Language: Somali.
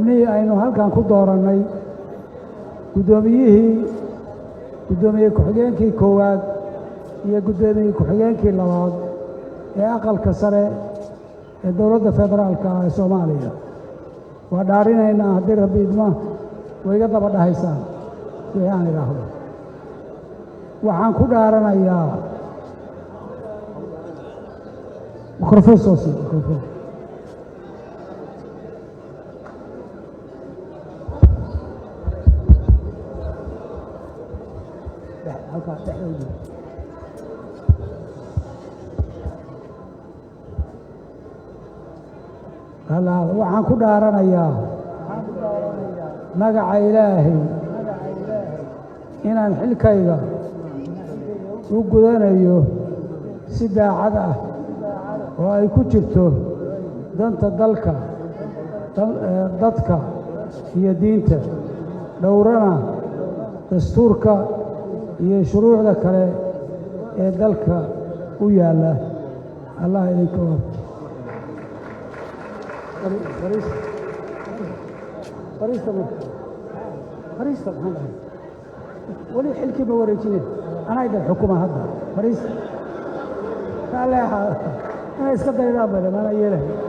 Xubnihii aynu halkan ku doorannay, guddoomiyihii, guddoomiye ku-xigeenkii koowaad iyo guddoomiye ku-xigeenkii labaad ee Aqalka Sare ee Dowladda Federaalka ah ee Soomaaliya, waa dhaarinaynaa. Haddii Rabbi idma, way iga daba dhahaysaan wixii aan idhaahdo. Waxaan ku dhaaranayaa microphone soo sii microphone. Halkaa dhexda u dhiib. Waxaan ku dhaaranayaa magaca Ilaahay inaan xilkayga u gudanayo si daacad ah oo ay ku jirto danta dalka, dadka iyo diinta, dhowrana dastuurka iyo shuruucda kale ee dalka u yaalla. Allah idinka fariista marka, fariista. Maxaan dhahay? Weli xilkii ma wareejine, anaa idin xukuma hadda. Fariista kaleexa inay iska daydaan bay maana yeelahay.